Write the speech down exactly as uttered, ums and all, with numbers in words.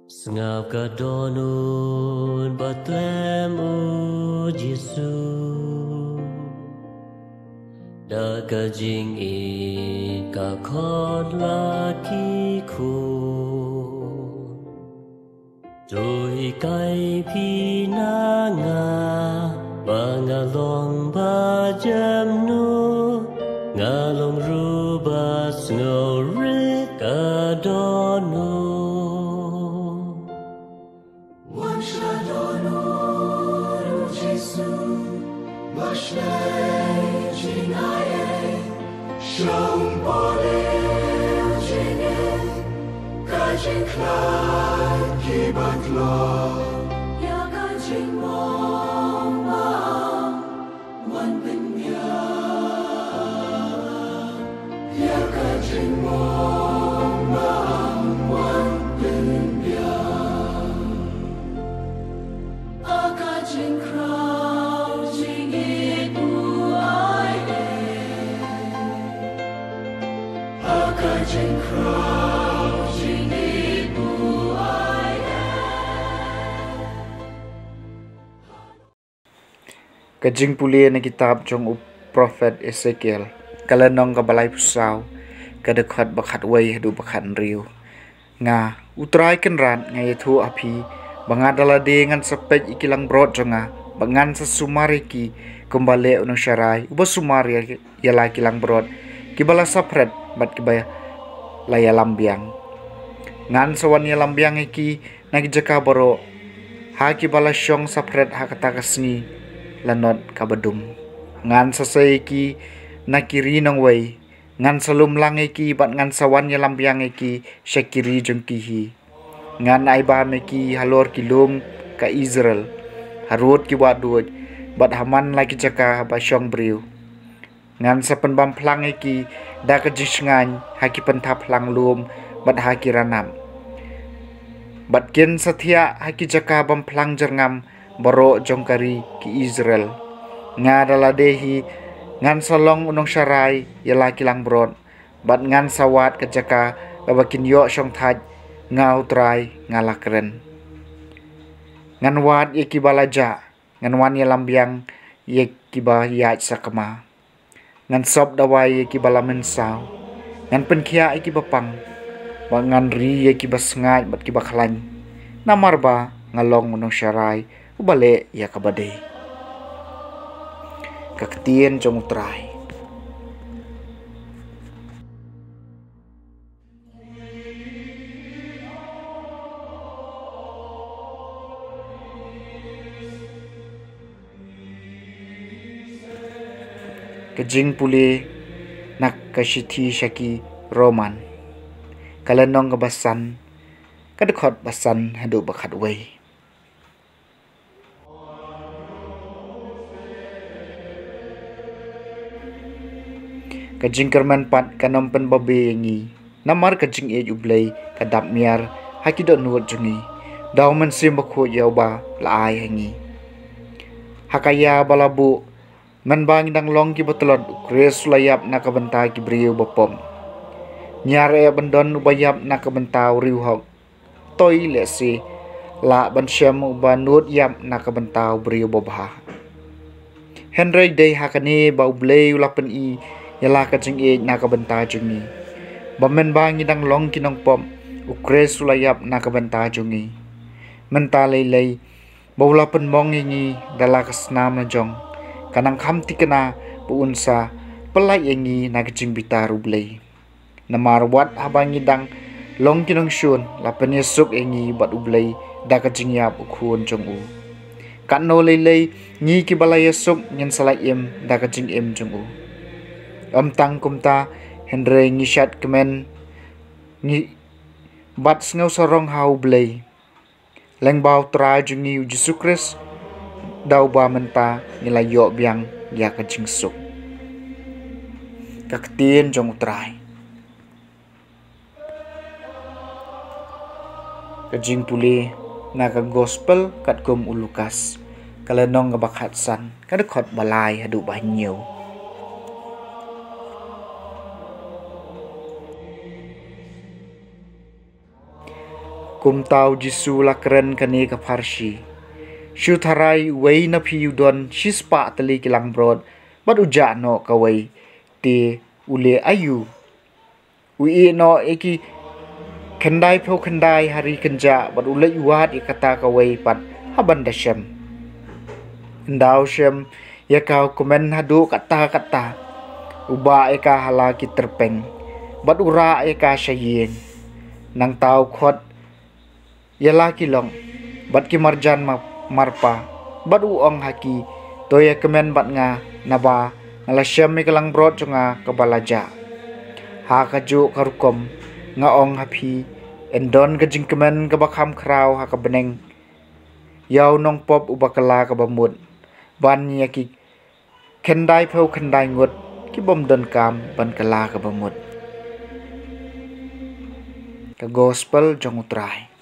Sngap ka dohnud ba tlem u Jisu. Da ka jingïeit ka khot la ki khun. To hikai phi na nga ba nga long ba jemnud, nga long ruh ba sngewrit ka dohnud. Wan sha dohnud u Jisu, ba shlei jingaiei, shong bor u jingeh, ka jingkhlaiñ ki ban tlot, ïa ka jingmong ba wan pynbiang, ïa ka jingmong ba wan pynbiang. Ha ka jingkhraw jingïeit u ai ei. Ha ka jingkhraw jingïeit u ai ei. Ka jingpule na kitab jong u prophet Esekiel, ka lynnong kaba laiphew saw, ka dkhot ba khatwei haduh ba khathynriew. Nga, u Trai Kynrad, nga ïathuh ha phi ba nga da lade ngan sa peit ïa ki langbrot jong nga, ba ngan sa sumar ïa ki kumba leh u nongsharai uba sumar ïa, ïa la ki langbrot kiba la saphred bad kiba la ïalam biang. Ngan sa wan ïalam biang ïa ki na ki jaka baroh, ha kiba la shong saphred ha kata ka sngi lanot kaba dum. Ngan sa sei ïa ki na ki ri nongwei, ngan sa lum lang ïa ki bad ngan sa wan ïalam biang ïa ki sha ki ri jong ki hi. Ngan ai bam ïa ki halor ki lum ka Israel, harud ki wahduid, bad ha man la ki jaka ba shong briew. Ngan sa pynbam phlang ïa ki da ka jingshngaiñ ha ki pynthap phlang lum bad ha ki ranab. Bad kin sa thiah ha ki jaka bam phlang jyrngam baroh jong ka ri ki Israel. Nga da lade hi ngan sa long u nongsharai ïa la ki langbrot, bad ngan sa wad ka jaka kaba kin ïoh shongthait, nga u Trai nga la kren. Ngan wad ïa kiba la jah, ngan wan ïalam biang ïa kiba ïaid sakma. Ngan sop dawai ïa kiba la mynsaw, ngan pynkhiah ïa kiba pang, bad ngan ri ïa kiba sngaid bad kiba khlaiñ. Namar ba nga long u nongsharai uba leh ïa kaba dei. Ka ktien jong u Trai. Ka jingpule na ka shithi sha ki Roman, ka lynnong kaba san, ka dkhot ba san haduh ba khatwei. Ka jingkyrmen pat kan ym pynbabe ïa ngi. Namar ka jingïeit U Blei ka dap miar ha ki dohnud jong ngi da U Mynsiem Bakhuid ïa uba la ai ha ngi. Ha ka ïa ba la buh, mynba ngi dang long kiba tlot, U Khrist u la ïap na ka bynta ki briew ba pop. Ñiar eh ban don uba ïap na ka bynta u riewhok. Toi lehse lah ban shem uba nud ïap na ka bynta u briew babha. Hynrei dei ha kane ba U Blei u la pyni ïa la ka jingïeit na ka bynta jong ngi, ba mynba ngi dang long ki nongpop, U Khrist u la ïap na ka bynta jong ngi. Mynta lei lei ba u la pynmong ïa ngi da la ka snam la jong, ka nang kham thikna ba un sa pyllait ïa ngi na ka jingbitar U Blei. Namar wat haba ngi dang long ki nongshun, la pynïasuk ïa ngi bad U Blei da ka jingïap U Khun jong u. Katno lei lei ngi kiba la ïasuk ngin sa lait im da ka jingim jong u. Ym tang kumta, hynrei ngi shad kmen, ngi bad sngew sarong ha U Blei lyngba U Trai jong ngi U Jisu Khrist, da uba mynta ngi la ïoh biang ïa ka jingsuk. Ka ktien jong U Trai. Ka jingpule na ka Gospel katkum u Lukas, ka lynnong kaba khatsan, ka dkhot ba lai haduh ba hynñiew. Kumta u Jisu u la kren kane ka pharshi: Shu tharai uwei na phi u don shispah tylli ki langbrot, bad u jah noh kawei, te u leh aïu? U ieh noh ïa ki khyndai phew khyndai ha ri kynjah, bad u leit wad ïa kata kawei pat ha ban da shem. Ynda u shem ïa ka, u kmen haduh katta katta, u bah ïa ka ha la ki tyrpeng, bad u rah ïa ka sha ïing. Nangta u khot ïa la ki long bad ki marjan ma-, marpa, bad u ong ha ki: To ïa kmen bad nga, naba nga la shem ïa ka langbrot jong nga kaba la jah. Ha kajuh ka rukom, nga ong ha phi, yn don ka jingkmen kaba kham khraw ha ka bneng ïa u nongpop uba kylla kaba mut, ban ïa ki khyndai phew khyndai ngut ki bym donkam ban kylla kaba mut. Ka Gospel jong U Trai.